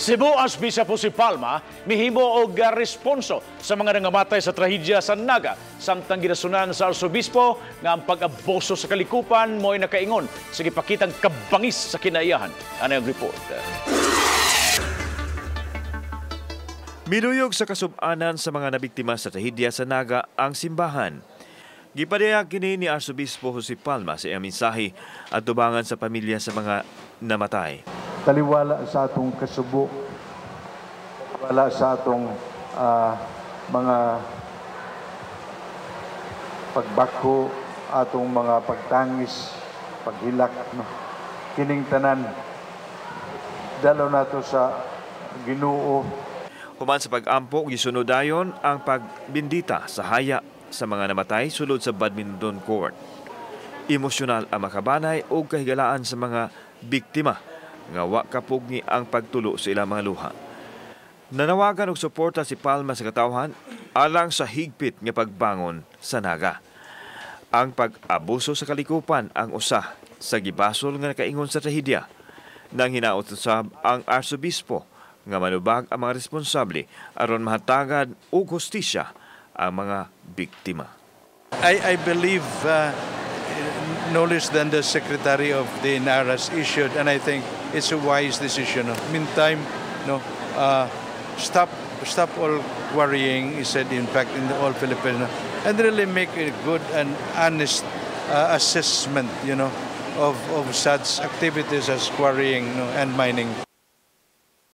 Cebu Archbishop Jose Palma mihimo og responso sa mga nangamatay sa trahedya sa Naga, samtang ginasunan sa arsobispo nga ang pag-abuso sa kalikupan mo'y nakaingon sa gipakitang kabangis sa kinaiyahan. Ano ang report? Miluyog sa kasub-anan sa mga nabiktima sa trahedya sa Naga ang simbahan. Gipadayag kini ni Arsobispo Jose Palma sa iyang mensahe at tubangan sa pamilya sa mga namatay. Taliwala sa atong kasubo, wala sa atong mga pagbako, atong mga pagtangis, paghilak, no? Kining tanan dalo nato sa Ginoo. Human sa pag-ampo, gisunod dayon ang pagbindita sa haya sa mga namatay sulod sa badminton court. Emosyonal ang makabanay o kahigalaan sa mga biktima nga wa kapugni ang pagtulo sa ilang mga luha. Nanawagan og suporta si Palma sa katawhan alang sa higpit nga pagbangon sa Naga. Ang pag-abuso sa kalikupan ang usa sa gibasol nga nakaingon sa trahedya. Nang hinaot usab ang arsobispo nga manubag ang mga responsable aron mahatagan og hustisya ang mga biktima. I believe no less than the Secretary of the NARAS issued, and I think it's a wise decision. No? Meantime, no, stop all worrying, he said, in fact, in the all Filipinos, and really make a good and honest assessment of such activities as quarrying, no, and mining.